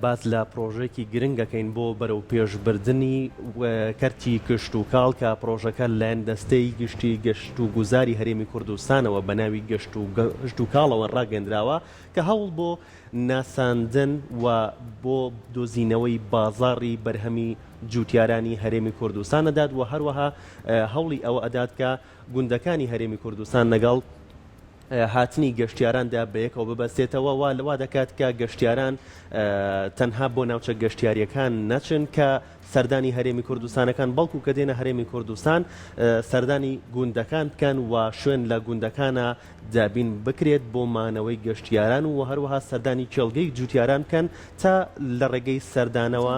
باس لە پرۆژەیەکی گرنگ ئەکەین بۆ بەرەوپێشبردنی کەرتی کشتوکاڵ کە پرۆژەکە لەلایەن دەستەی گشتی گەشتوگوزاری هەرێمی کوردستانەوە بە ناوی گەشتوکاڵەوە ڕاگەندراوە کە هەوڵ بۆ ناساندن و بۆ دۆزینەوەی بازاڕی بەرهەمی جوتیارانی هەرێمی کوردستان ئەدات و هەروەها هەوڵی ئەوە ئەدات کە گوندەکانی هەرێمی کوردستان لەگەڵ هاتنی گەشتیاراندا بەیەکەوە ببەستێتەوە وا لەوا دەکات کە گەشتیاران تەنها بۆ ناوچە گەشتیاریەکان نەچن کە سەردانی هەرێمی کوردستانەکان بەڵکو کە دێنە هەرێمی کوردستان سەردانی گوندەکان بکەن و شوێن لە گوندەکانە دابین بکرێت بۆ مانەوەی گەشتیاران و هەروەها سەردانی کێڵگەی جوتیاران بکەن تا لە ڕێگەی سەردانەوە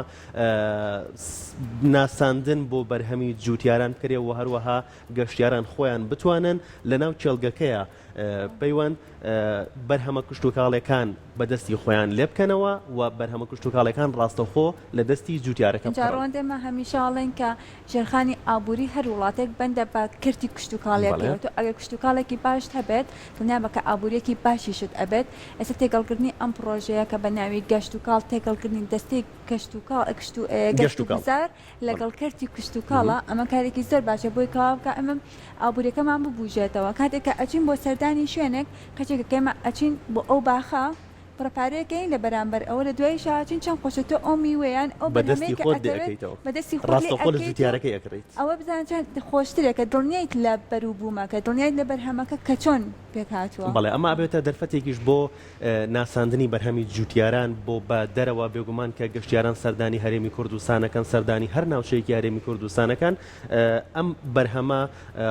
ناساندن بۆ بەرهەمی جوتیاران بکرێ و هەروەها گەشتیاران خۆیان بتوانن لەناو کێڵگەکەیا پەیوەند بەرهەمە کشتوکاڵیەکان بە دەستی خۆیان لێبکەنەوە و بەرهەمە کشتوکاڵیەکان ڕاستەوخۆ لە دەستی جوتیارەکە ئینجا بکڕن. ڕەوەند ئێمە هەمیشە ئەڵێین کە ژێرخانی ئابووری هەر وڵاتێک بەندە بە کەرتی بەڵێ. کشتوکاڵیەکەیەوە تۆ ئەگەر کشتوکاڵێکی باشت هەبێت دڵنیابە کە ئابووریەکی باشیشت ئەبێت ئێستا تێکەڵکردنی ئەم پڕۆژەیە کە بە ناوی گەشتوکاڵ تێکەڵکردنی دەستەی کەشتوکاڵ کشتو گەشتوکاڵ. گەشتوگوزار لەگەڵ کەرتی کشتوکاڵە، ئەمە کارێکی زۆر باشە بۆی کەوا بکا ئێمە ئابووریەکەمان ببوژێتەوە، کاتێک کە ئەچین بۆ سەردانی شوێنێک کەچێکە کە ئێمە ئەچین بۆ ئەو باخە بڕە پارەیەک ئەیین لە بەرامبەر ئەوە لە دواییشا ئەچین چەند خۆشە تۆ ئەو میوە یان ئەو بە دەستی بەرهەمەی کە خۆت لێ ئەتەوێت ئەکەیتەوە بە دەستی خۆت لێ ڕاستەوخۆ لە ئەکەیت و جوتیارەکەی ئەکڕیت. ئەوە بزانە چەند خۆشترە کە دڵنیایت لە بەروبوومەکە دڵنیایت لە بەرهەمەکە کە چۆن پێکهاتووە. بەڵێ ئەمە ئەبێتە دەرفەتێکیش بۆ ناساندنی بەرهەمی جوتیاران بۆ بە دەرەوە، بێگومان کە گەشتیاران سەردانی هەرێمی کوردستان ئەکەن، سەردانی هەر ناوچەیەکی هەرێمی کوردستان ئەکەن، ئەم بەرهەمە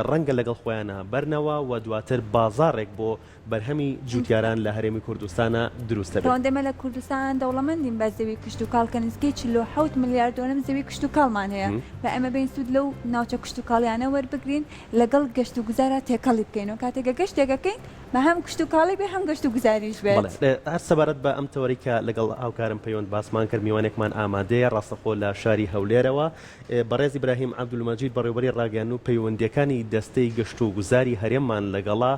ڕەنگە لەگەڵ خۆیانا بەرنەوە و دواتر بازاڕێک بۆ بەرهەمی جوتیاران لە هەرێمی کوردستانا دروست دەبێت. ڕەوەند ئێمە لە کوردستان دەوڵەمەندین بە زەوی کشتوکاڵ کە نزیکەی 47 ملیار دۆنم زەوی کشتوکاڵمان هەیە با ئێمە بێین سوود لەو ناوچە کشتوکاڵیانە وەربگرین لەگەڵ گەشتوگوزارا تێکەڵی بکەین و کاتێک کە گەشتێک ئەکەین با هەم کشتوکاڵی بێ هەم گەشتوگوزاریش بێت. بەڵێ هەر سەبارەت بە ئەم تەوەرەی کە لەگەڵ هاوکارم پەیوەند باسمان کرد میوانێکمان ئامادەیە ڕاستەخۆ لە شاری هەولێرەوە بەڕێز ئیبراهیم عەبدولمەجید بەڕێوبەری ڕاگەیاندن و پەیوەندیەکانی دەستەی گەشتوگوزاری هەرێممان لەگەڵە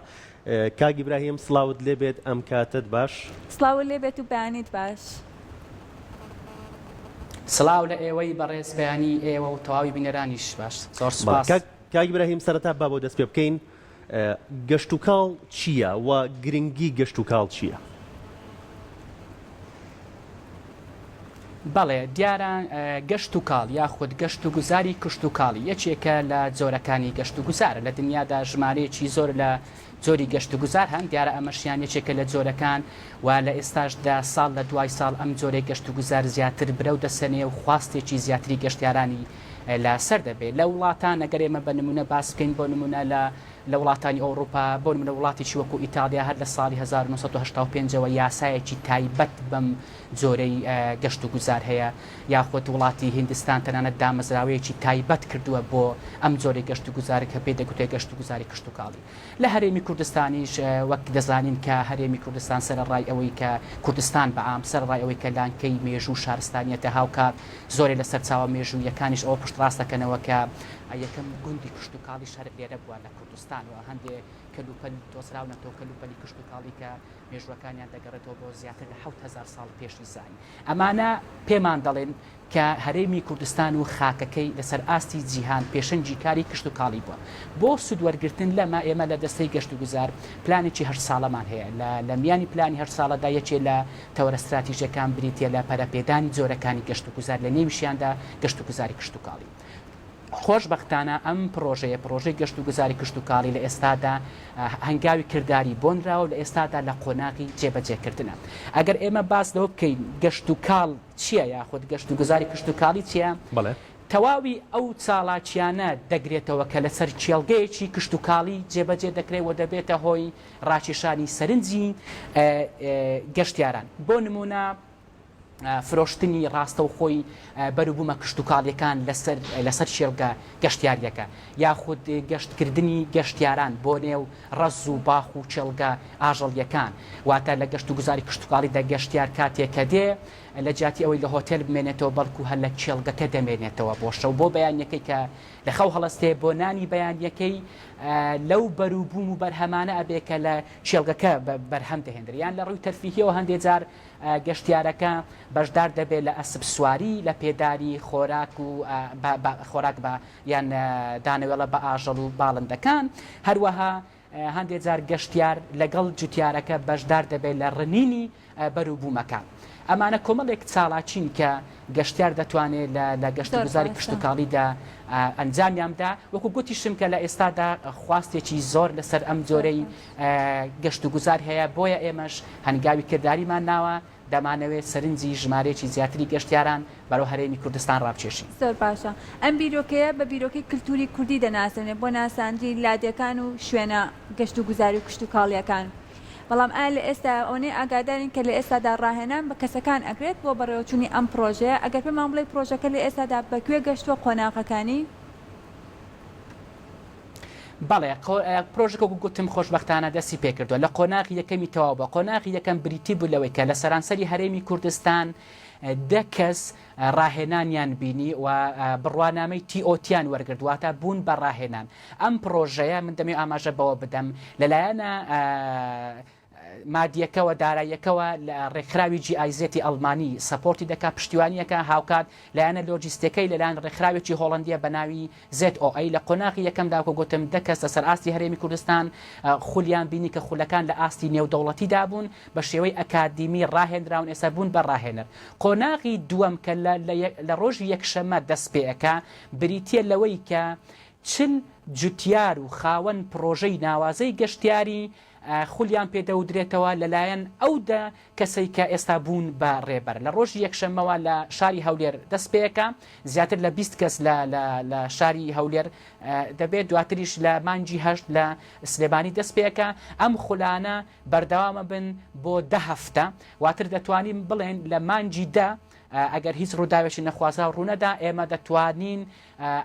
کاک ئیبراهیم سڵاوت لێ بێت ئەم کاتەت باش. سڵاوت لێ بێت و بەیانیت باش. سڵاو لە ئێوەی بەڕێز بەیانی ئێوە و تەواوی بینەرانیش باش زۆر سوپاس. کاک ئیبراهیم سەرەتا با بۆ دەست پێ بکەین گەشتوکاڵ چییە و گرنگی گەشتوکاڵ چییە؟ بەڵێ دیارە گەشتوکاڵ یاخود گەشتوگوزاری کشتوکاڵی یەکێکە لە جۆرەکانی گەشتوگوزار لە دنیادا ژمارەیەکی زۆر لە جۆری گەشتوگوزار هەن دیارە ئەمەشیان یەکێکە لە جۆرەکان و لە ئێستاشدا ساڵ لە دوای ساڵ ئەم جۆرەی گەشتوگوزار زیاتر برەو دەسەنێ و خواستێکی زیاتری گەشتیارانی لە سەر دەبێ لە وڵاتان ئەگەر ئێمە بە نمونە باس بکەین بۆ نمونە لە لە وڵاتانی ئەوڕوپا بۆ نمونە وڵاتێکی وەکو ئیتاڵیا هەر لە ساڵی 1985 ەوە یاسایەکی تایبەت بەم جۆرەی گەشت و گوزار هەیە یاخود وڵاتی هیندستان تەنانەت دامەزراوەیەکی تایبەت کردووە بۆ ئەم جۆرەی گەشت و گوزار کە پێی دەگوترێت گەشت و گوزاری کشتوکاڵی لە هەرێمی کوردستانیش وەک دەزانین کە هەرێمی کوردستان سەرەڕای ئەوەی کە کوردستان بە عام سەرەڕای ئەوەی کە لانکەی مێژوو و شارستانیەتە هاوکات زۆرێ لە سەرچاوە مێژووییەکانیش ئەوە پشتڕاست دەکەنەوە کە یەکەم گوندی کشتوکاڵیش هەر لێرە بووە لە کوردستان و هەندێ کەلوپەل دۆزراونەتەوە کەلوپەلی کشتوکاڵی کە مێژووەکانیان دەگەڕێتەوە بۆ زیاتر لە 7000 ساڵ پێشی زایین. ئەمانە پێمان دەڵێن کە هەرێمی کوردستان و خاکەکەی لەسەر ئاستی جیهان پێشەنگی کاری کشتوکاڵی بووە. بۆ سوودوەرگرتن لەمە ئێمە لە دەستەی گەشتوگوزار پلانێکی هەشت ساڵەمان هەیە. لە لە میانی پلانی هەشت ساڵەدا یەکێ لە تەوەرە ستراتیژیەکان بریتیە لە پەرەپێدانی جۆرەکانی گەشتوگوزار لە نێویشیاندا گەشتوگوزاری کشتوکاڵی. خۆشبەختانە ئەم پڕۆژەیە، پڕۆژەی گەشتوگوزاری کشتوکاڵی لە ئێستادا هەنگاوی کرداری بۆ نراوە و لە ئێستادا لە قۆناغی جێبەجێکردنە. ئەگەر ئێمە باس لەوە بکەین گەشتوکاڵ چییە یاخود گەشتوگوزاری کشتوکاڵی چییە؟ بەڵێ. تەواوی ئەو چاڵاکیانە دەگرێتەوە کە لەسەر کێڵگەیەکی کشتوکاڵی جێبەجێ دەکرێت و دەبێتە هۆی ڕاکێشانی سەرنجی گەشتیاران. بۆ نموونە فرۆشتنی ڕاستەوخۆی بەروبوومە کشتوکاڵییەکان لەسەر لەسەر کێڵگە گەشتیارییەکە، یاخود گەشتکردنی گەشتیاران بۆ نێو ڕەز و باخ و کێڵگە ئاژەڵییەکان، واتە لە گەشتوگوزاری کشتوکاڵیدا گەشتیار کاتێک کە دێ. لە جیاتی ئەوەی لە هۆتێل بمێنێتەوە بەڵکو هەر لە کێڵگەکە دەمێنێتەوە بۆ شەو بۆ بەیانیەکەی کە لە خەو هەڵەستێ بۆ نانی بەیانیەکەی لەو بەروبووم و بەرهەمانە ئەبێ کە لە کێڵگەکە بەرهەم دەهێندرێ یان لە ڕووی تەرفیهیەوە هەندێ جار گەشتیارەکە بەشدار دەبێت لە ئەسپ سواری لە پێدانی خۆراک و خۆراک بە یان دانەوێڵە بە ئاژەڵ و باڵندەکان هەروەها هەندێک جار گەشتیار لەگەڵ جوتیارەکە بەشدار دەبێت لە ڕنینی بەروبوومەکان. ئەمانە کۆمەڵێک چالاکین کە گەشتیار دەتوانێت لە لە زۆر گەشتوگوزاری باشە. کشتوکاڵیدا ئەنجامیان بدا. وەکو گوتیشم کە لە ئێستادا خواستێکی زۆر لەسەر ئەم زۆر جۆرەی باش. گەشتوگوزار هەیە، بۆیە ئێمەش هەنگاوی کرداریمان ناوە، دەمانەوێت سەرنجی ژمارەیەکی زیاتری گەشتیاران بەرەو هەرێمی کوردستان ڕابکێشین. زۆر باشە. ئەم بیرۆکەیە بە بیرۆکەی کلتوری کوردی دەناسرێت بۆ ناساندنی لادێکان و شوێنە گەشتوگوزاری و کشتوکاڵییەکان. بەڵام ئایا لە ئێستا ئەوەنەی ئاگادارین کە لە ئێستادا ڕاهێنان بە کەسەکان ئەکرێت بۆ بەڕێوەچوونی ئەم پڕۆژەیە؟ ئەگەر پێمان بڵێی پڕۆژەکە لە ئێستادا بە کوێ گەشتووە قۆناغەکانی؟ بەڵێ، پرۆژەکە وەکو گوتم خۆشبەختانە دەستی پێکردووە، لە قۆناغی یەکەمی تەواو بووە، قۆناغی یەکەم بریتی بوو لەوەی کە لە سەرانسەری هەرێمی کوردستان دە کەس ڕاهێنانیان بینی و بڕوانامەی TOT یان وەرگرت، واتە بوون بە ڕاهێنان. ئەم پرۆژەیە من دەمەوێت ئاماژە بەوە بدەم لەلایەنە مادیەکەوە، داراییەکەوە لە ڕێکخراوی GIZ ی ئەڵمانی support ی دەکات، پشتیوانی ئەکا، هاوکات لایەنە لۆجیستیەکەی لەلایەن ڕێکخراوێکی هۆڵەندیە بە ناوی ZOA. لە قۆناغی یەکەمدا وەکو گوتم دە کەس لەسەر ئاستی هەرێمی کوردستان خولیان بینی کە خولەکان لە ئاستی نێودەوڵەتیدا بوون، بە شێوەی ئەکادیمی ڕاهێنراون، ئێستا بوون بە ڕاهێنەر. قۆناغی دووەم کە لە لە ڕۆژی یەکشەممە دەست پێ ئەکا بریتیە لەوەی کە 40 جوتیار و خاوەن پڕۆژەی ناوازەی گەشتیاری خولیان پێ دەودرێتەوە لەلایەن ئەو دە کەسەی کە ئێستا بوون بە ڕێبەر. لە ڕۆژی یەکشەممەوە لە شاری هەولێر دەست پێکا، زیاتر لە 20 کەس لە لە لە شاری هەولێر دەبێت، دواتریش لە مانگی هەشت لە سلێمانی دەست پێکا. ئەم خولانە بەردەوامە بن بۆ دە هەفتە، واتر دەتوانین بڵێن لە مانگی دە ئەگەر هیچ ڕووداوێکی نەخوازراو ڕوونەدا ئێمە دەتوانین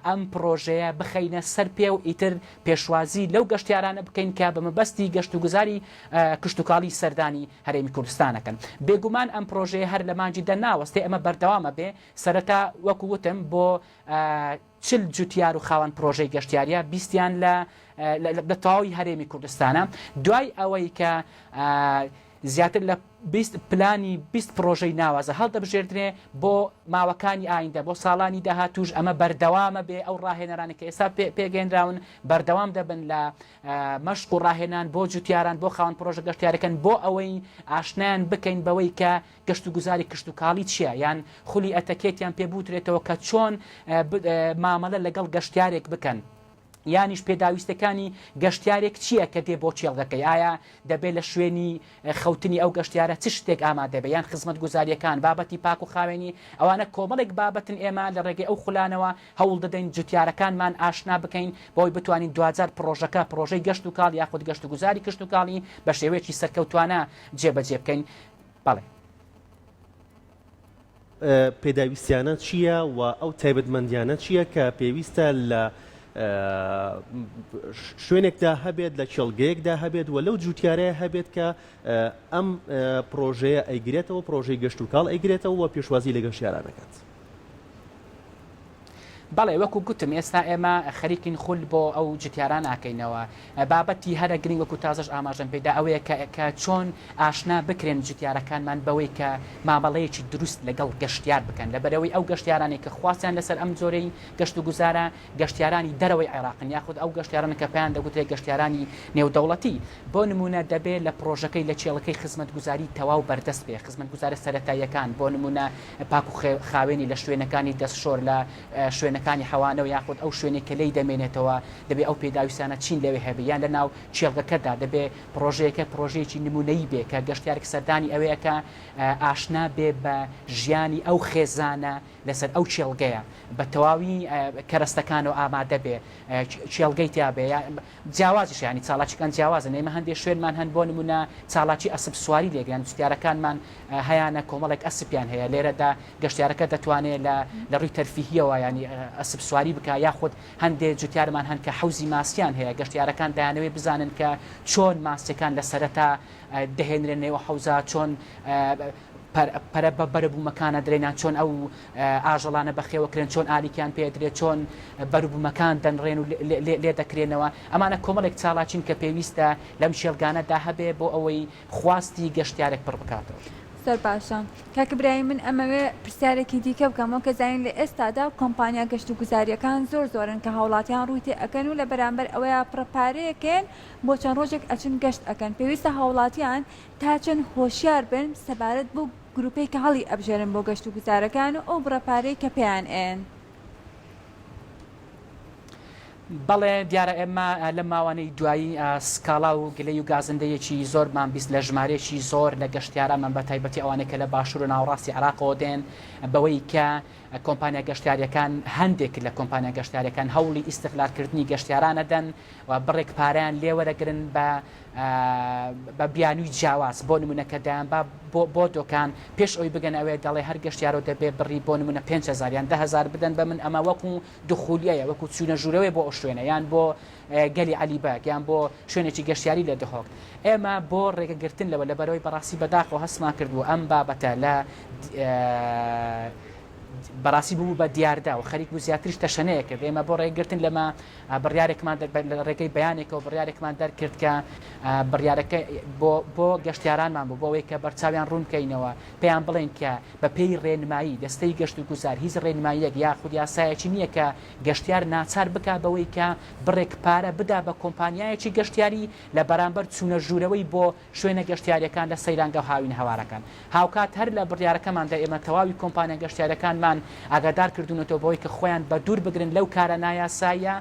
ئەم پڕۆژەیە بخەینە سەر پێ و ئیتر پێشوازی لەو گەشتیارانە بکەین کە بە مەبەستی گەشتوگوزاری کشتوکاڵی سەردانی هەرێمی کوردستان ئەکەن. بێگومان ئەم پڕۆژەیە هەر لە مانگی دە ناوەستێ، ئەمە بەردەوام ئەبێ، سەرەتا وەکو وتم بۆ 40 جوتیار و خاوەن پڕۆژەی گەشتیاریە، بیستیان لە لە تەواوی هەرێمی کوردستانە، دوای ئەوەی کە زیاتر لە 20 پلانی 20 پڕۆژەی ناوازە هەڵدەبژێردرێ بۆ ماوەکانی ئایندە، بۆ ساڵانی داهاتووش ئەمە بەردەوامە بێ، ئەو ڕاهێنەرانەی کە ئێستا پێگەیەنراون بەردەوام دەبن لە مەشق و ڕاهێنان بۆ جوتیاران، بۆ خاوەن پڕۆژە گەشتیارەکان، بۆ ئەوەی ئاشنایان بکەین بەوەی کە گەشتوگوزاری کشتوکاڵی چییە، یان خولی ئەتەکێتیان پێ بوترێتەوە کە چۆن مامەلە لەگەڵ گەشتیارێک بکەن. یانیش پێداویستەکانی گەشتیارێک چییە کە دێ بۆ کێڵگەکەی، ئایا دەبێ لە شوێنی خەوتنی ئەو گەشتیارە چ شتێک ئامادە بێ، یان خزمەتگوزارییەکان، بابەتی پاک و خاوێنی، ئەوانە کۆمەڵێک بابەتن ئێمە لە ڕێگەی ئەو خولانەوە هەوڵ دەدەین جوتیارەکانمان ئاشنا بکەین بەوەی بتوانین دواجار پڕۆژەکە، پڕۆژەی گەشت و کاڵ یاخود گەشتوگوزاری کشتوکاڵی بە شێوەیەکی سەرکەوتوانە جێبەجێ بکەین. بەڵێ. پێداویستیانە چییە و ئەو تایبەتمەندیانە چییە کە پێویستە لە شوێنێکدا هەبێت لە کێڵگەیەکدا هەبێت و لەو جوتیارەیە هەبێت کە ئەم پرۆژەیە ئەیگرێتەوە پرۆژەی گەشت و کاڵ ئەیگرێتەوە و پێشوازی لە گەشتیاران دەکات. بەڵێ وەکو گوتم ئێستا ئێمە خەریکین خول بۆ ئەو جوتیاران ئاکەینەوە بابەتی هەرە گرنگ وەکو تازەش ئاماژەم پێدا ئەوەیە کە کە چۆن ئاشنا بکرێن جوتیارەکانمان بەوەی کە مامەڵەیەکی دروست لەگەڵ گەشتیار بکەن لەبەرئەوەی ئەو گەشتیارانەی کە خواستیان لەسەر ئەم جۆرەی گەشت و گوزارە گەشتیارانی دەرەوەی عێراقن یاخود ئەو گەشتیارانە کە پێیان دەگوترێت گەشتیارانی نێودەوڵەتی بۆ نمونە دەبێ لە پڕۆژەکەی لە کێڵەکەی خزمەتگوزاری تەواو بەردەست بێ خزمەتگوزارە سەرەتاییەکان بۆ نمونە پاک و خاوێنی لە شوێنەکانی دەستشۆر، لە شوێنەکانی حەوانەوە یاخود ئەو شوێنەی کە لێی دەمێنێتەوە دەبێ ئەو پێداویستانە چین لەوێ هەبێ یان لە ناو کێڵگەکەدا دەبێ پڕۆژەیەکە پڕۆژەیەکی نمونەیی بێ کە گەشتیارێک سەردانی ئەوێ ئەکا ئاشنا بێ بە ژیانی ئەو خێزانە لەسەر ئەو کێڵگەیە بە تەواوی کەرەستەکانەوە ئامادە بێ کێڵگەی تیا بێ جیاوازیشە یانی چالاکیەکان جیاوازن ئێمە هەندێ شوێنمان هەن بۆ نمونە چالاکی ئەسپ سواری لێگرن جوتیارەکانمان هەیانە کۆمەڵێک ئەسپیان هەیە لێرەدا گەشتیارەکە دەتوانێت لە لە ڕووی تەرفیهیەوە ینی ئەسپ سواری بکە یاخود هەندێ جوتیارمان هەن کە حەوزی ماسیان هەیە گەشتیارەکان دەیانەوێت بزانن کە چۆن ماسیەکان لە سەرەتا دەهێنرێن نێوە حەوزە چۆن. پەرە بە بەرەبوومەکان ئەدرێن یان چۆن ئەو ئاژەڵانە بەخێوەکرێن، چۆن ئالیکیان پێ ئەدرێت، چۆن بەروبوومەکان دەنرێن و لێ دەکرێنەوە، ئەمانە کۆمەڵێک چالاکین کە پێویستە لەم کێڵگانەدا هەبێ بۆ ئەوەی خواستی گەشتیارێک پڕ بکاتەوە. زۆر باشە کاک برایم من ئەمەوێ پرسیارێکی دیکە بکەم وەک ئەزانین لە ئێستادا کۆمپانیا گەشت و گوزاریەکان زۆر زۆرن کە هاوڵاتیان ڕووی تێ ئەکەن و لە بەرامبەر ئەوەیا پڕە پارەیەکێن بۆ چەند ڕۆژێک ئەچن گەشت ئەکەن پێویستە هاوڵاتیان تا چەند هۆشیار بن سەبارەت بەو گروپەی کە هەڵی ئەبژێرن بۆ گەشت و گوزارەکان و ئەو بڕە پارەی کە پێیان ئەیەن. بەڵێ دیارە ئێمە لەم ماوانەی دوایی سکاڵا و گلەی و گازندەیەکی زۆرمان بیست لە ژمارەیەکی زۆر لە گەشتیارانمان بە تایبەتی ئەوانەی کە لە باشوور و ناوەڕاستی عێراقەوە دێن بەوەی کە کۆمپانیا گەشتیاریەکان هەندێک لە کۆمپانیا گەشتیارەکان هەوڵی ئیستغلالکردنی گەشتیاران ئەدەن و بڕێک پارەیان لێوەرەگرن بە بە بیانووی جیاواز بۆ نمونە کە دەیان با بۆ دۆکان پێش ئەوی بگەن ئەوێ دەڵێ هەر گەشتیارەوە دەبێ بڕی بۆ نمونە 5هزار یان دههزار بدەن بە من ئەمە وەکو دخولیەیە وەکو چوونە ژوورەوەی بۆ ئەو شوێنە یان بۆ گەلی عەلی بەگ یان بۆ شوێنێکی گەشتیاری لە دهۆک ئێمە بۆ ڕێگەگرتن لەوە لەبەرەوەی بەڕاستی بەداخەوە هەستمان کردبوو ئەم بابەتە لە بەڕاستی ببوو بە دیاردە و خەریک بوو زیاتریش تەشەنەیە کرد ئێمە بۆ ڕێگرتن لەمە بڕیارێکمان لە ڕێگەی بەیانێکەوە بڕیارێکمان دەرکرد کە بڕیارەکە بۆ بۆ گەشتیارانمان بوو بۆ ئەوەی کە بەرچاویان ڕوون بکەینەوە پێیان بڵێین کە بە پێی ڕێنمایی دەستەی گەشت و گوزار هیچ ڕێنماییەک یاخود یاسایەکی نییە کە گەشتیار ناچار بکا بەوەی کە بڕێک پارە بدا بە کۆمپانیایەکی گەشتیاری لە بەرامبەر چوونە ژوورەوەی بۆ شوێنە گەشتیارییەکان لە سەیرانگا و هاوینەهەوارەکان. هاوکات هەر لە بڕیارەکەماندا ئێمە تەواوی کۆمپانیا گەشتیارییەکانمان ئاگادار کردوونەتەوە بەوەی کە خۆیان بە دوور بگرن لەو کارە نایاساییە،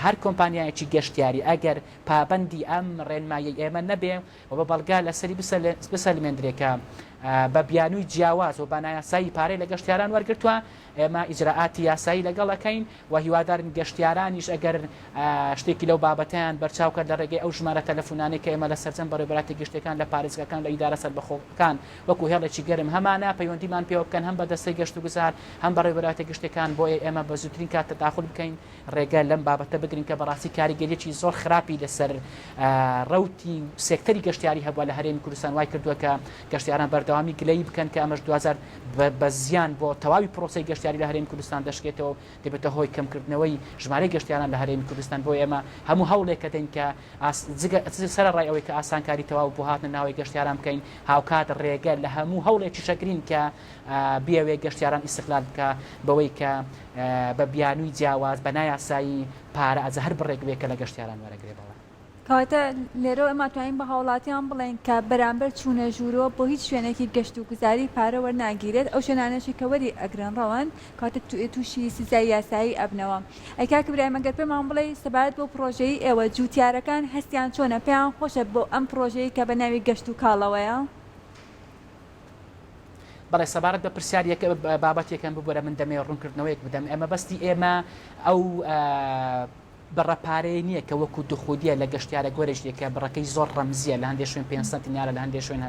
هەر کۆمپانیایەکی گەشتیاری ئەگەر پابەندی ئەم ڕێنماییەی ئێمە نەبێ و بە بەڵگە لەسەری بسەلمێندرێ کە بە بیانووی جیاواز و بە نایاسایی پارەی لە گەشتیاران وەرگرتووە، ئێمە ئیجرائاتی یاسایی لەگەڵ ئەکەین و هیوادارین گەشتیارانیش ئەگەر شتێکی لەو بابەتەیان بەرچاو کەت لە ڕێگەی ئەو ژمارە تەلەفونانەی کە ئێمە لە سەرجەم بەڕێوەبەرایەتیە گشتیەکان لە پارێزگاکان لە ئیدارە سەربەخۆکان وەکو هێڵێکی گەرم هەمانە پەیوەندیمان پێوە بکەن هەم بە دەستەی گەشتوگوزار هەم بەڕێوەبەرایەتیە گشتیەکان بۆیە ئێمە بە زووترین کات تەداخول بکەین ڕێگە لەم بابەتە بگرین کە بەڕاستی کاریگەریەکی زۆر خراپی لەسەر ڕەوتی سێکتەری گەشتیاری هەبووە لە هەرێمی کوردستان وای کردووە کە گەشتیاران بەردەوامی گلەیی بکەن کە ئەمەش دواجار بە زیان بۆ تەواوی پرۆسەی گەشتیاری لە هەرێمی کوردستان دەشکێتەوە و دەبێتە هۆی کەمکردنەوەی ژمارەی گەشتیاران لە هەرێمی کوردستان بۆیە ئێمە هەموو هەوڵێک دەدەین کە سەرەڕای ئەوەی کە ئاسانکاری تەواو بۆ هاتنە ناوەی گەشتیاران بکەین هاوکات ڕێگە لە هەموو هەوڵێکیش ئەگرین کە بیەوێ گەشتیاران ئیستغلال بکا بەوەی کە بە بیانووی جیاواز بە نایاسایی پارە ئەجا هەر بڕێک بێ کە لە گەشتیاران وەرەگرێ بەڵێ. کەواتە لێرەوە ئێمە ئەتوانین بە هاوڵاتیان بڵێین کە بەرامبەر چوونە ژوورەوە بۆ هیچ شوێنێکی گەشت و گوزاری پارە وەرناگیرێت ئەو شوێنانەشی کە وەری ئەگرن ڕەوەن کەواتە تووشی سزای یاسایی ئەبنەوە ئەی کاک ئیبراهیم ئەگەر پێمان بڵێی سەبارەت بەو پڕۆژەیەی ئێوە جووتیارەکان هەستیان چۆنە پێیان خۆشە بۆ ئەم پڕۆژەیەی کە بە ناوی گەشت و کاڵەوەیە؟ بەڵێ سەبارەت بە پرسیار یەک بابەت یەکەم ببورە من دەمەوێت ڕوونکردنەوەیەک بدەم ئێمە بەستی ئێمە ئەو بڕە پارەیە نییە کە وەکو دخودیە لە گەشتیارە گۆرێژیە کە بڕەکەی زۆر ڕەمزیە لە هەندێک شوێن 500 دینارە لە هەندێک شوێن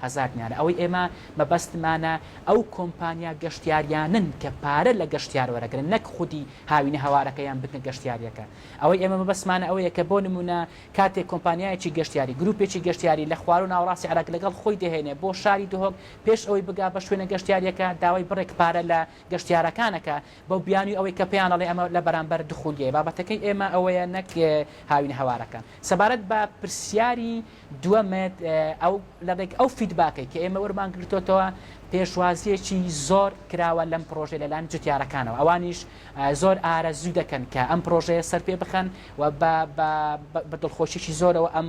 هزار دینارە ئەوەی ئێمە مەبەستمانە ئەو کۆمپانیا گەشتیاریانن کە پارە لە گەشتیار وەرەگرن نەک خودی هاوینە هەوارەکە یان بنکە گەشتیاریەکە ئەوەی ئێمە مەبەستمانە ئەوەیە کە بۆ نمونە کاتێک کۆمپانیایەکی گەشتیاری، گروپێکی گەشتیاری لە خواروو ناوەڕاستی عێراق لەگەڵ خۆی دەهێنێ بۆ شاری دهۆک، پێش ئەوەی بگا بە شوێنە گەشتیارییەکە داوای بڕێک پارە لە گەشتیارەکان ئەکا بەو بیانووی ئەوەی کە پێیان ئەڵێ ئەمە لە بەرامبەر دخولیەیە. بابەتەکەی ئێمە ئەوەیە نەک هاوینەهەوارەکان. سەبارەت بە پرسیاری دووەمت، ئەو لە ڕێک ئەو فیدباکەی کە ئێمە وەرمان گرتۆتەوە پێشوازییەکی زۆر کراوە لەم پڕۆژەیە لەلایەن جوتیارەکانەوە، ئەوانیش زۆر ئارەزوو دەکەن کە ئەم پڕۆژەیە سەرپێ بخەن و بە بە دڵخۆشیی زۆرەوە ئەم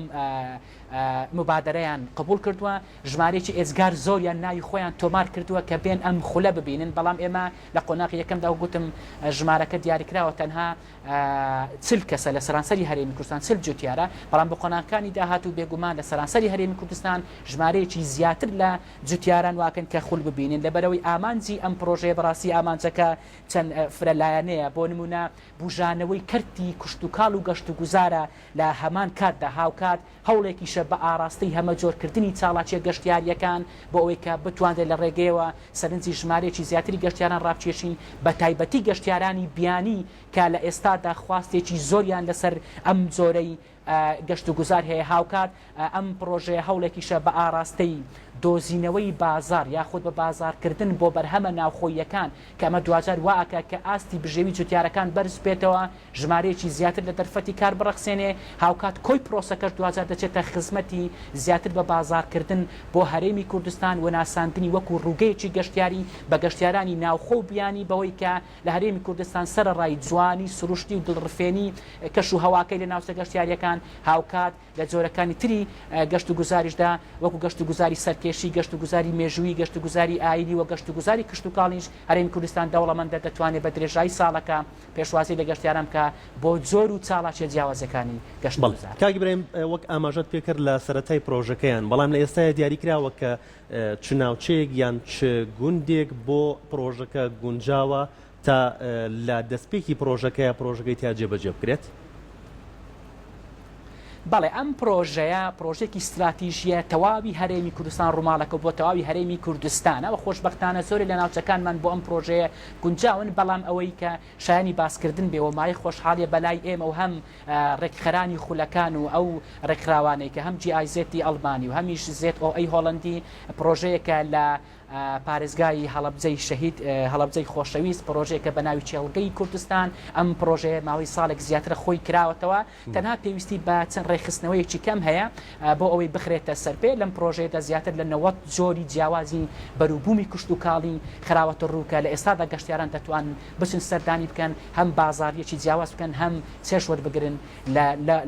موبادەرەیان قبوڵ کردووە، ژمارەیەکی ئێجگار زۆریان ناوی خۆیان تۆمار کردووە کە بێن ئەم خولە ببینن، بەڵام ئێمە لە قۆناغی یەکەمدا وەک گوتم ژمارەکە دیاریکراوە تەنها 40 کەسە لە سەرانسەری هەرێمی کوردستان 40 جوتیارە، بەڵام بۆ قۆناغەکانی داهاتوو بێگومان لە سەرانسەری هەرێمی کوردستان ژمارەیەکی زیاتر لە جوتیاران واکەن کە خول ببینن، لەبەرئەوەی ئامانجی ئەم پڕۆژەیە بەڕاستی ئامانجەکە چەند فرە لایەنەیە، بۆ نموونە بوژانەوەی کەرتی کشتوکاڵ و گەشتوگوزارە لە هەمان کاتدا هاوکات هەوڵێکیشە بە ئاڕاستەی هەمەجۆرکردنی چاڵاکییە گەشتیارییەکان بۆ ئەوەی کە بتوانرێت لە ڕێگەیەوە سەرنجی ژمارەیەکی زیاتری گەشتیاران ڕابکێشین بەتایبەتی گەشتیارانی بیانی کە لە ئێستادا خواستێکی زۆریان لەسەر ئەم جۆرەی گەشتوگوزار هەیە، هاوکات ئەم پڕۆژەیە هەوڵێکیشە بە ئاڕاستەی دۆزینەوەی بازاڕ یاخود بە بازاڕکردن بۆ بەرهەمە ناوخۆییەکان کە ئەمە دواجار وا ئەکا کە ئاستی بژێوی جوتیارەکان بەرز بێتەوە، ژمارەیەکی زیاتر لە دەرفەتی کار بڕەخسێنێ، هاوکات کۆی پرۆسەکەش دواجار دەچێتە خزمەتی زیاتر بە بازاڕکردن بۆ هەرێمی کوردستان و ناساندنی وەکو ڕووگەیەکی گەشتیاری بە گەشتیارانی ناوخۆ و بیانی بەوەی کە لە هەرێمی کوردستان سەرەڕای جوانی سروشتی و دڵڕفێنی کەش و هەواکەی لە ناوچە گەشتیارییەکان هاوکات لە جۆرەکانی تری گەشتوگوزاریشدا وەکو گەشتوگوزاری سەرکێشی، گەشتوگوزاری مێژوویی، گەشتوگوزاری ئایینی و گەشتوگوزاری کشتوکاڵیش هەرێمی کوردستان دەوڵەمەندە دەتوانێت بە درێژایی ساڵەکە پێشوازی لە گەشتیاران بکا بۆ جۆر و چاڵاکیە جیاوازەکانی بەڵێ گەشتوگوزار. کاک ئیبراهیم وەک ئاماژەت پێکرد لە سەرەتای پرۆژەکەیان بەڵام لە ئێستایا دیاریکراوە کە چ ناوچەیەک یان چ گوندێک بۆ پرۆژەکە گونجاوە تا لە دەستپێکی پرۆژەکەیا پرۆژەکەی تیا جێبەجێ بکرێت؟ بەڵێ ئەم پرۆژەیە پرۆژەیەکی ستراتیژیە تەواوی هەرێمی کوردستان ڕووماڵەکە و بۆ تەواوی هەرێمی کوردستانە و خۆشبەختانە زۆرێک لە ناوچەکانمان بۆ ئەم پرۆژەیە گونجاون بەڵام ئەوەی کە شایانی باسکردن بێ و مایەی خۆشحاڵیە بەلای ئێمە و هەم ڕێکخەرانی خولەکان و ئەو ڕێکخراوانەی کە هەم GIZ ی ئەڵمانی و هەمیش ZOA هۆڵەندی پرۆژەیەکە لە پارێزگای هەڵەبجەی شەهید هەڵەبجەی خۆشەویست پڕۆژەیەکە بە ناوی کێڵگەی کوردستان، ئەم پڕۆژەیە ماوەی ساڵێک زیاترە خۆی کراوەتەوە، تەنها پێویستی بە چەند ڕێکخستنەوەیەکی کەم هەیە بۆ ئەوەی بخرێتە سەرپێ، لەم پڕۆژەیەدا زیاتر لە 90 جۆری جیاوازی بەروبوومی کشتوکاڵی خراوەتە ڕوو کە لە ئێستادا گەشتیاران دەتوانن بچن سەردانی بکەن، هەم بازاڕییەکی جیاواز بکەن، هەم چێژ وەربگرن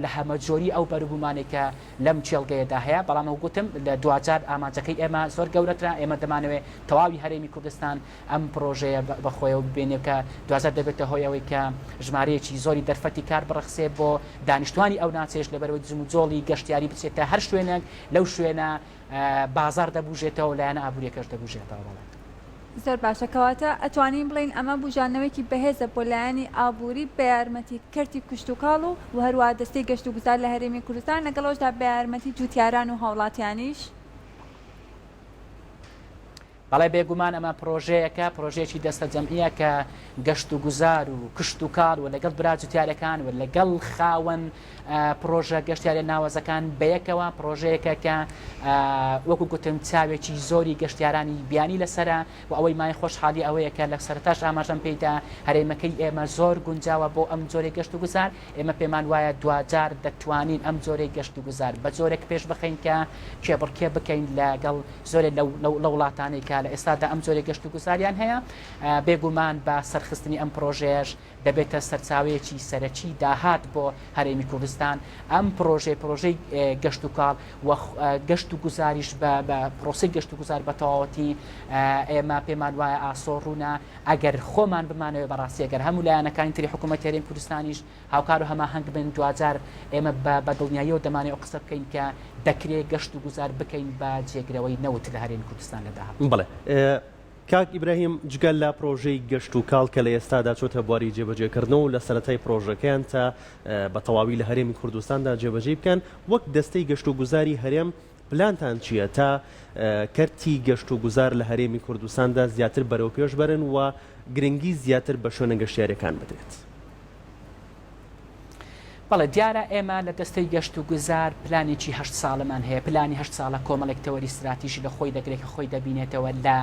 لە هەمەجۆری ئەو بەروبوومانەی کە لەم کێڵگەیەدا هەیە، بەڵام وەک گوتم لە دواجار ئامانجەکەی ئێمە زۆر گەورەترە، ئێمە دەمانەوێت تەواوی هەرێمی کوردستان ئەم پڕۆژەیە بە خۆیەوە ببینێ کە دواجار دەبێتە هۆی ئەوەی کە ژمارەیەکی زۆری دەرفەتی کار بڕەخسێ بۆ دانیشتوانی ئەو ناچەیەش لەبەرئەوەی جموجۆڵی گەشتیاری بچێتە هەر شوێنێک لەو شوێنە بازاڕ دەبوژێتەوە و لایەنە ئابووریەکەش دەبوژێتەوە. بەڵێ. زۆر باشە کەواتە ئەتوانین بڵێین ئەمە بوژاندنەوەیەکی بەهێزە بۆ لایەنی ئابووری بە یارمەتی کەرتی کشتوکاڵ و و هەروەها دەستەی گەشتوگوزار لە هەرێمی کوردستان لەگەڵ ئەوەشدا بە یارمەتی جوتیاران و هاوڵاتیانیش. بەڵێ بێگومان ئەمە پرۆژەیەکە پرۆژەیەکی دەستەجەمعیە کە گەشتوگوزار و کشتوکاڵ و لەگەڵ برا جوتیارەکان و لەگەڵ خاوەن پڕۆژە گەشتیاریە ناوازەکان بەیەکەوە پڕۆژەیەکە کە وەکو گوتم چاوێکی زۆری گەشتیارانی بیانی لەسەرە و ئەوەی مای خۆشحاڵی ئەوەیە کە لە سەرەتاش ئاماژەم پێیدا هەرێمەکەی ئێمە زۆر گونجاوە بۆ ئەم جۆرەی گەشت و گوزار ئێمە پێمان وایە دواجار دەتوانین ئەم جۆرەی گەشت و گوزار بە جۆرێک پێش بخەین کە کێبڕکێ بکەین لەگەڵ زۆرێک لەو وڵاتانەی کە لە ئێستادا ئەم جۆرەی گەشت و گوزاریان هەیە بێگومان بە سەرخستنی ئەم پڕۆژەیەش دەبێتە سەرچاوەیەکی سەرەکی داهات بۆ هەرێمی کوردستان، ئەم پڕۆژەیە پڕۆژەی گەشتوکاڵ و گەشت و گوزاریش بە پڕۆسەی گەشت و گوزار بە تەواوەتی ئێمە پێمان وایە ئاسۆ ڕوونە ئەگەر خۆمان بمانەوێ بەڕاستی ئەگەر هەموو لایەنەکانی تری حکوومەتی هەرێمی کوردستانیش هاوکار و هەماهەنگ بن دواجار ئێمە بە دڵنیاییەوە دەمانەوێ ئەو قسە بکەین کە دەکرێ گەشت و گوزار بکەین بە جێگرەوەی نەوت لە هەرێمی کوردستان لە داهاتوو. بەڵێ کاک ئیبراهیم جگە لە پرۆژەی گەشت و کاڵ کە لە ئێستادا چۆتە بواری جێبەجێکردنەوە و لە سەرەتای پرۆژەکەیان تا بە تەواوی لە هەرێمی کوردستاندا جێبەجێی بکەن، وەک دەستەی گەشت و گوزاری هەرێم پلانتان چییە تا کەرتی گەشت و گوزار لە هەرێمی کوردستاندا زیاتر بەرەوپێش بەرن و گرنگی زیاتر بە شوێنە گەشتیاریەکان بدرێت؟ بەڵێ دیارە ئێمە لە دەستەی گەشتوگوزار پلانێکی هەشت ساڵەمان هەیە، پلانی هەشت ساڵە کۆمەڵێک تەوەری ستراتیژی لە خۆی دەگرێت کە خۆی دەبینێتەوە لە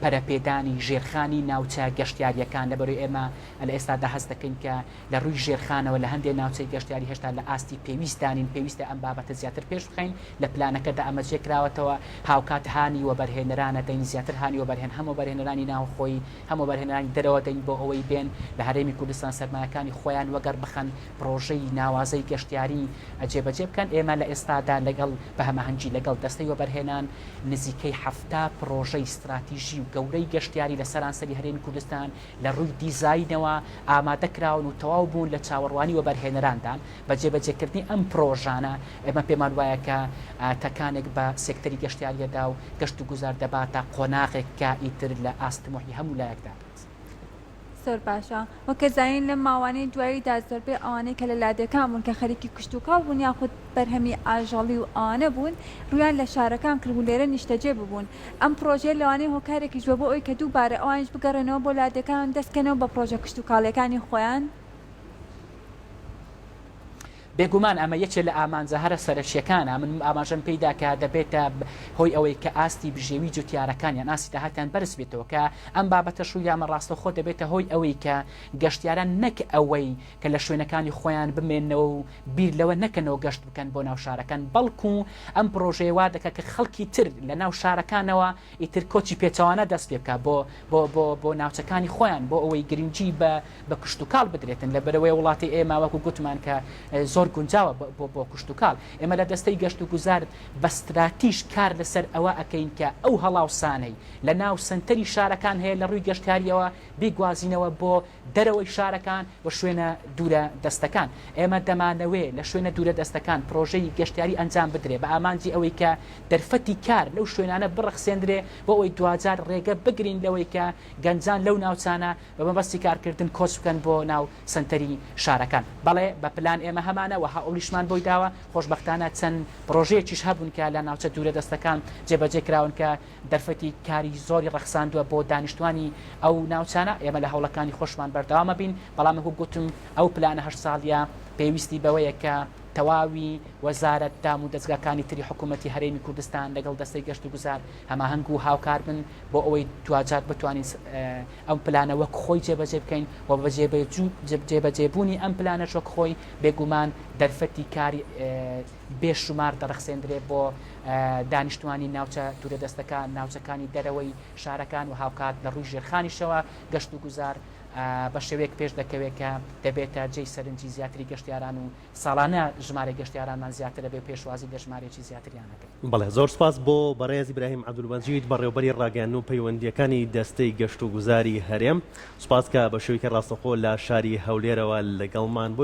پەرەپێدانی ژێرخانی ناوچە گەشتیارییەکان، لەبەرئەوەی ئێمە لە ئێستادا هەست دەکەین کە لە ڕووی ژێرخانەوە لە هەندێ ناوچەی گەشتیاری هێشتا لە ئاستی پێویستدا نین، پێویستە ئەم بابەتە زیاتر پێش بخەین، لە پلانەکەدا ئەمە جێکراوەتەوە، هاوکات هانی وەبەرهێنەران ئەدەین زیاتر هانی وەبەرهێن هەم وەبەرهێنەرانی ناوخۆیی هەم وەبەرهێنەرانی دەرەوە دەین بۆ ئەوەی بێن لە هەرێمی کوردستان سەرمایەکانی خۆیان وەگەڕ بخەن پڕۆژەی ناوازەی گەشتیاری جێبەجێ بکەن، ئێمە لە ئێستادا لەگەڵ بە هەماهەنگی لەگەڵ دەستەی وەبەرهێنان نزیکەی 70 پڕۆژەی ستراتیژی و گەورەی گەشتیاری لە سەرانسەری هەرێمی کوردستان لە ڕووی دیزاینەوە ئامادە کراون و تەواو بوون لە چاوەڕوانی وەبەرهێنەراندان بە جێبەجێکردنی ئەم پڕۆژانە ئێمە پێمان وایە کە تەکانێک بە سێکتەری گەشتیارییەدا و گەشتوگوزار دەباتە قۆناغێک کە ئیتر لە ئاست تموحی هەموو لایەکدا بێت. زۆر باشە. وەک ئەزانین لەم ماوانەی دواییدا زۆربەی ئەوانەی کە لە لادێکان بوون کە خەریکی کشتوکاڵ بوون یاخود بەرهەمی ئاژەڵی و ئەوانە بوون ڕوویان لە شارەکان کردبوو لێرە نیشتەجێ ببوون. ئەم پڕۆژەیە لەوانەیە هۆکارێکیش بێ بۆ ئەوەی کە دووبارە ئەوانیش بگەڕێنەوە بۆ لادێکان و دەست کەنەوە بە پڕۆژە کشتوکاڵیەکانی خۆیان. بێگومان ئەمە یەکێ لە ئامانجە هەرە سەرەکییەکانە، من ئاماژەم پێی دا کە دەبێتە هۆی ئەوەی کە ئاستی بژێوی جوتیارەکان یان ئاستی داهاتیان بەرز بێتەوە کە ئەم بابەتەش و یامە ڕاستەوخۆ دەبێتە هۆی ئەوەی کە گەشتیاران نەک ئەوەی کە لە شوێنەکانی خۆیان بمێننەوە و بیر لەوە نەکەنەوە گەشت بکەن بۆ ناو شارەکان بەڵکو ئەم پڕۆژەیە وا دەکات کە خەڵکی تر لە ناو شارەکانەوە ئیتر کۆچی پێچەوانە دەست پێ بکات بۆ بۆ بۆ بۆ ناوچەکانی خۆیان بۆ ئەوەی گرنگی بە بە کشتوکاڵ بدرێتن لەبەرئەوەی وڵاتی ئێمە وەکو گوتمان کە زۆر گونجاوە بۆ بۆ کشتوکاڵ ئێمە لە دەستەی گەشت و گوزار بە ستراتیژ کار لەسەر ئەوە ئەکەین کە ئەو هەڵاوسانەی لە ناو سەنتەری شارەکان هەیە لە ڕووی گەشتیاریەوە بیگوازینەوە بۆ دەرەوەی شارەکان و شوێنە دوورە دەستەکان. ئێمە دەمانەوێ لە شوێنە دوورە دەستەکان پرۆژەی گەشتیاری ئەنجام بدرێ بە ئامانجی ئەوەی کە دەرفەتی کار لەو شوێنانە بڕەخسێندرێ بۆ ئەوەی دواجار ڕێگە بگرین لەوەی کە گەنجان لەو ناوچانە بە مەبەستی کارکردن کۆچ بکەن بۆ ناو سەنتەری شارەکان. بەڵێ بە پلان ئێمە هەمانە و هەوڵیشمان بۆی داوە، خۆشبەختانە چەند پرۆژەیەکیش هەبوون کە لە ناوچە دوورە دەستەکان جێبەجێ کراون کە دەرفەتی کاری زۆری ڕەخساندووە بۆ دانیشتوانی ئەو ناوچانە، ئێمە لە هەوڵەکانی خۆشمان بەردەوام ئەبین، بەڵام وەکو گوتم ئەو پلانە هەشت ساڵیە پێویستی بەوەیە کە تەواوی وەزارەت، دام و دەزگاکانی تری حکوومەتی هەرێمی کوردستان لەگەڵ دەستەی گەشتوگوزار هەماهەنگ و هاوکار بن بۆ ئەوەی دواجار بتوانین ئەم پلانە وەک خۆی جێبەجێ بکەین و بە جێبەجێبوونی ئەم پلانەش وەک خۆی بێگومان دەرفەتی کاری بێ شومار دەڕەخسێندرێ بۆ دانیشتوانی ناوچە دوورەدەستەکان، ناوچەکانی دەرەوەی شارەکان و هاوکات لە ڕووی ژێرخانیشەوە گەشتوگوزار بە شێوەیەک پێش دەکەوێت کە دەبێتە جێی سەرنجی زیاتری گەشتیاران و ساڵانە ژمارەی گەشتیارانمان زیاتر ئەبێ و پێشوازی لە ژمارەیەکی زیاتریان ئەکەین. بەڵێ زۆر سوپاس بۆ بەڕێز ئیبراهیم عەبدولمەجید بەڕێوبەری ڕاگەیاندن و پەیوەندییەکانی دەستەی گەشتوگوزاری هەرێم. سوپاس کە بە شێوەیەکی ڕاستەوخۆ لە شاری هەولێرەوە لەگەڵمان بوویت.